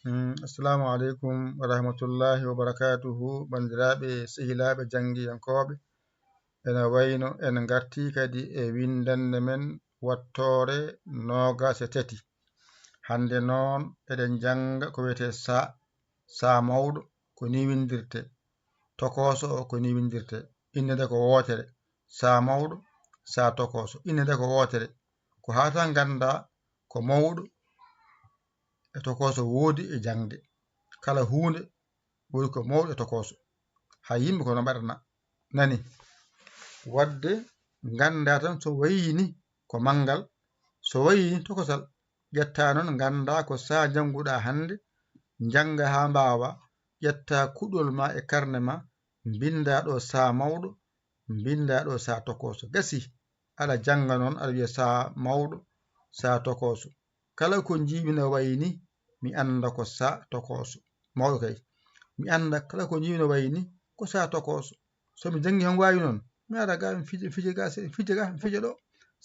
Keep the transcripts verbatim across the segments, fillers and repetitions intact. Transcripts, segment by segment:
Mm, assalamu aleykum wa rahmatullahi wa barakatuhu, banndiraaɓe, sehilaaɓe, janngiyankooɓe. Ene wayno en ngartii kadi e winndannde men wattoore noogaas e tati. Hannde noon, eɗen njannga ko wiyetee saa, saa mawɗo, ko nii winndirtee. Tokooso o, ko nii winndirtee. Innde nde ko wootere. Saa mawɗo, saa tokooso. Innde nde ko wootere. Ko haa tan nganndaa ko mawɗo e tokooso woodi e jaŋde. Kala huunde woodi ko mawɗo e tokooso. Hay yimɓe ko no mbaɗana. Nani? Waɗde nganndaa tan so wayii ni ko manngal, so wayii ni tokosal. Ƴettaa noon nganndaa ko saa njannguɗaa hannde, njannga haa mbaawaa, ƴettaa kuɗol maa e karne maa, mbinndaa ɗo saa mawɗo, mbinndaa ɗo saa tokooso. Gasii, aɗa jannga noon, aɗa wiya saa mawɗo, saa tokooso. Kala ko njiimi no wayi ni, mi annda ko saa tokooso. Mawɗo kay. Mi annda kala ko njiimi no wayi ni, ko saa tokooso. So mi janngi hon waawi noon, mi ara ga, mi fija, fija ga, se-, fija ga, mi fija ɗo.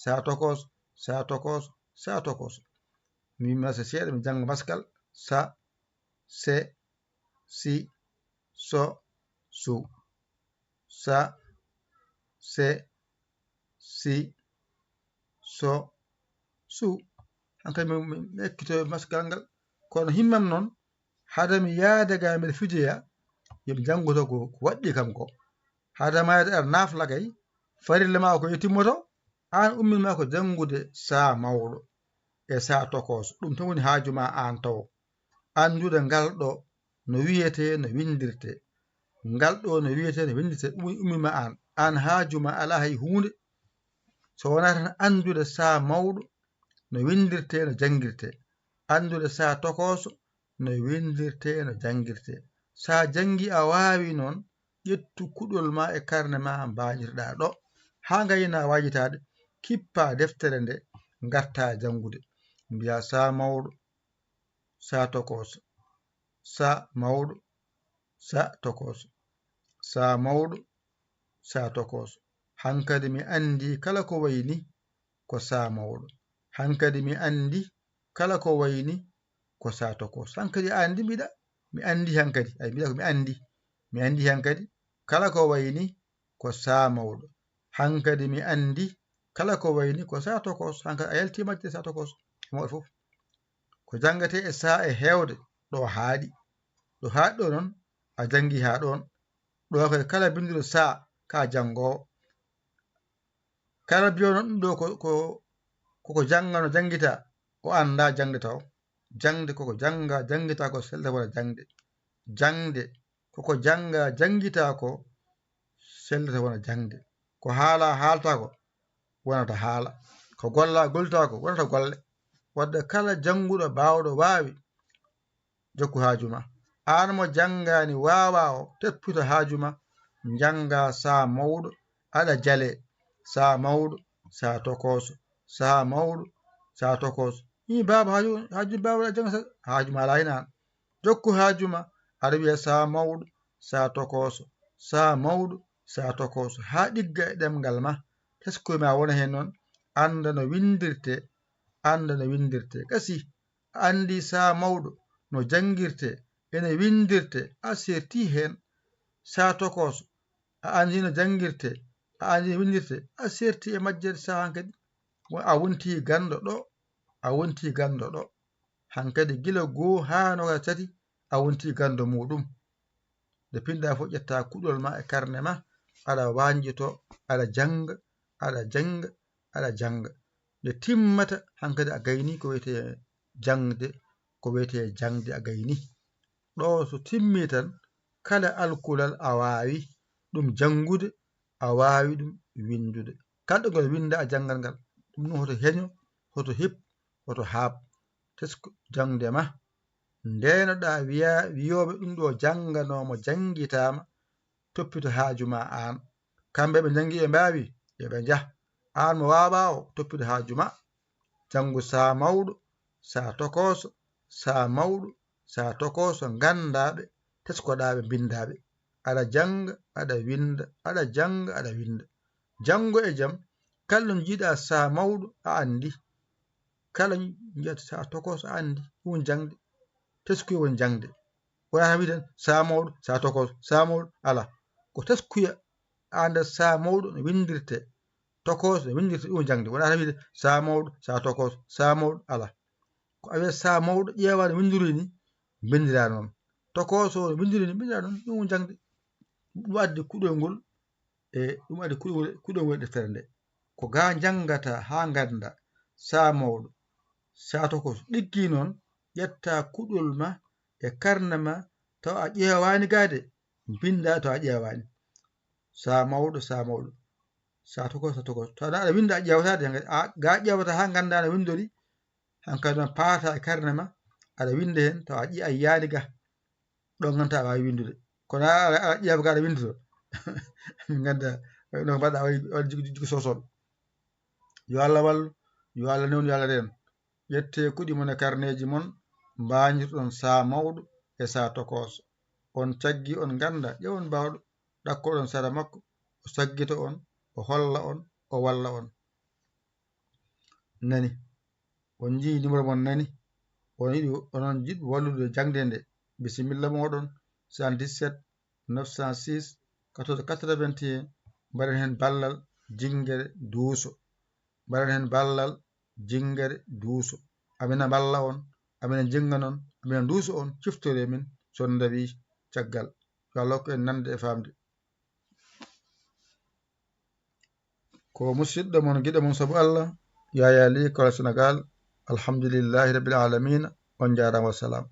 Saa tokooso, saa tokooso, saa tokooso. Mi masa seeɗa, mi jannga maskal. Sa, se, si, so, su. Sa, se, si, so, su. Hankay mi, mi, mi ekkito maskal ngal. Kono himmam noon, hade mi yaade ga mbeɗa fijoya, yo mi janngoto ko, ko waɗɗi kam ko. Hade ma yaade aɗa naafla kay, farilla ma ko yo timmoto, aan ummin ma ko janngude saa mawɗo e saa tokooso. Ɗum tan woni haaju ma aan tawo. Anndude ngal ɗo no wiyetee, no winndirtee. Ngal ɗo no wiyetee, no winndirtee. Ɗum woni ummin ma aan. Aan haaju ma alaa hay huunde. So wonaa tan anndude saa mawɗo no winndirtee, no janngirtee. Anndude saa tokooso no winndirtee, no janngirtee. Saa janngi a waawi noon, ƴettu kuɗol ma e karne ma mbaajirɗaa ɗo. Haa ngayna waajitaade, kippaa deftere nde, ngartaa janngude. Mbiyaa saa mawɗo, saa tokooso, saa mawɗo, saa tokooso, saa mawɗo, saa tokooso. Hankadi mi anndi kala ko wayi ni ko saa mawɗo. Hankadi mi anndi kala ko wayi ni ko saa tokooso. Hankadi a anndi mbiɗa, mi anndi hankadi. Ay, mbiɗa ko mi anndi. Mi anndi hankadi kala ko wayi ni ko saa mawɗo. Hankadi mi anndi kala ko wayi ni ko saa tokooso. Hankadi a yaltii majjere saa tokooso. Mawɗo fof. Ko janngetee e saa e heewde ɗo haaɗi. Ɗo haaɗi ɗo noon, a janngi haa ɗoon. Ɗo kadi kala binnduɗo saa, ka janngoowo. Kala biyoono ɗum ɗo ko, ko, koko jannga no janngita, o anndaa jaŋde taw. Jaŋde koko jannga, janngita ko sellata wona jaŋde. Jaŋde koko jannga, janngita ko sellata wona jaŋde. Ko haala, haalta ko wonata haala. Ko golla, gollita ko wonata golle. Wadde kala jannguɗo, baawɗo, waawi, jokku haaju ma. Aan mo janngaani, waawaa o, toppito haaju ma. Njannga saa mawɗo, aɗa jalee. Saa mawɗo, saa tokooso. Saa mawɗo, saa tokooso. Ii, baaba, haaju, haaju baaba, aɗa jannga sa-, haaju ma alaa heen aan. Jokku haaju ma, aɗa wiya saa mawɗo, saa tokooso. Saa mawɗo, saa tokooso. Haa ɗigga e ɗemngal ma. Teskoy ma wona heen noon, annda no winndirtee, annda no winndirtee. Gasii. A anndi saa mawɗo no janngirtee, ene winndirtee, a seertii heen. Saa tokooso, a anndi no janngirtee, a anndi no winndirtee, a seertii e majjere saa hankadi. Wo-, a wontii ganndo ɗo, a wontii ganndo ɗo. Hankadi gila goo haa noogaas tati, a wontii ganndo muuɗum. Nde pinɗaa fof, ƴettaa kuɗol ma e karne ma, aɗa wañƴoto, aɗa jannga, aɗa jannga, aɗa jannga. Nde timmata, hankadi a gaynii ko wiyetee jaŋde, ko wiyetee jaŋde a gaynii. Ɗo so timmii tan, kala alkulal a waawi ɗum janngude, a waawi ɗum winndude. Kala ɗo ngal winnda a janngat ngal. Ɗum noon hoto heño, hoto hip, hoto haaɓ. Tesko jaŋde ma. Ndeenoɗaa wiya-, wiyooɓe ɗum ɗo jannganoo mo janngitaama, toppito haaju ma aan. Kamɓe ɓe njanngi ɓe mbaawi, yo ɓe njah. Aan mo waawaa o, toppito haaju ma. Janngu saa mawɗo, saa tokooso, saa mawɗo, saa tokooso, nganndaa ɓe, teskoɗaa ɓe, mbinndaa ɓe. Aɗa jannga, aɗa winnda, aɗa jannga, aɗa winnda. Janngo e jam, kala ɗo njiiɗaa saa mawɗo, a anndi. Kala njiyata saa tokooso, a anndi, ɗum woni jaŋde. teskuya woni jaŋde. Wonaa tan wiide saa mawɗo, saa tokooso, saa mawɗo, alaa. Ko teskuya, haa nder saa mawɗo no winndirtee, tokooso no winndirtee, ɗum woni jaŋde. Wonaa tan wiide saa mawɗo, saa tokooso, saa mawɗo, alaa. Ko a wiyata saa mawɗo, ƴeewa no winndiri ni, mbinndiraa noon. Tokooso no winndiri ni, mbinndiraa noon, ɗum woni jaŋde. Ɗum addi kuɗol ngol, e ɗum addi kuɗol, kuɗol ngol e deftere nde. Ko ga njanngata haa ngannda saa mawɗo, saa tokooso. Ɗiggi noon, ƴetta kuɗol ma e karne ma, taw a ƴeewaani ga de, mbinnda taw a ƴeewaani. Saa mawɗo, saa mawɗo. Saa tokooso, saa tokooso. Taw aɗa winnda a ƴeewataade, a, ga ƴeewata haa ngannda no winndori, hankadi noon paata e karne ma, aɗa winnda heen, taw a ƴi-, a yiyaani ga. Ɗon ngannta a waawi winndude. Kono aɗa, aɗa ƴeewa ga aɗa winndude. Min ngannda, no mbaɗa waɗi, waɗi jikku, jikku sosol. Yo Allah wallu, yo Allah newnu, yo Allah reen. Ƴettee kuɗi mon e karneeji mon, mbañirɗon saa mawɗo e saa tokooso. On caggi on ngannda, ƴewon baawɗo, ɗakkoɗon sara makko, o saggita on, o holla on, o walla on. Nani? On njii numéro mon nani? On yiɗi, onon jiɗɓe wallude jaŋde nde? Bisimilla mooɗon, soixante-dix-sept neuf cent six quatorze quatre-vingt-un, mbaɗen heen ballal jinngere duuso. Mbaɗen heen ballal jinngere duuso. Amina mballa on, amina jinnga non, amina nduuso on, ciftori e min, so on ndawi caggal. Yo Allah hokku en nande e faamde. Ko musiɗɗo mon, giɗo mon sabu Allah, Yaya Ly, Kolda Sénégal. Alhamdulillahi Rabbil Alamina. On njaaraama, wassalam.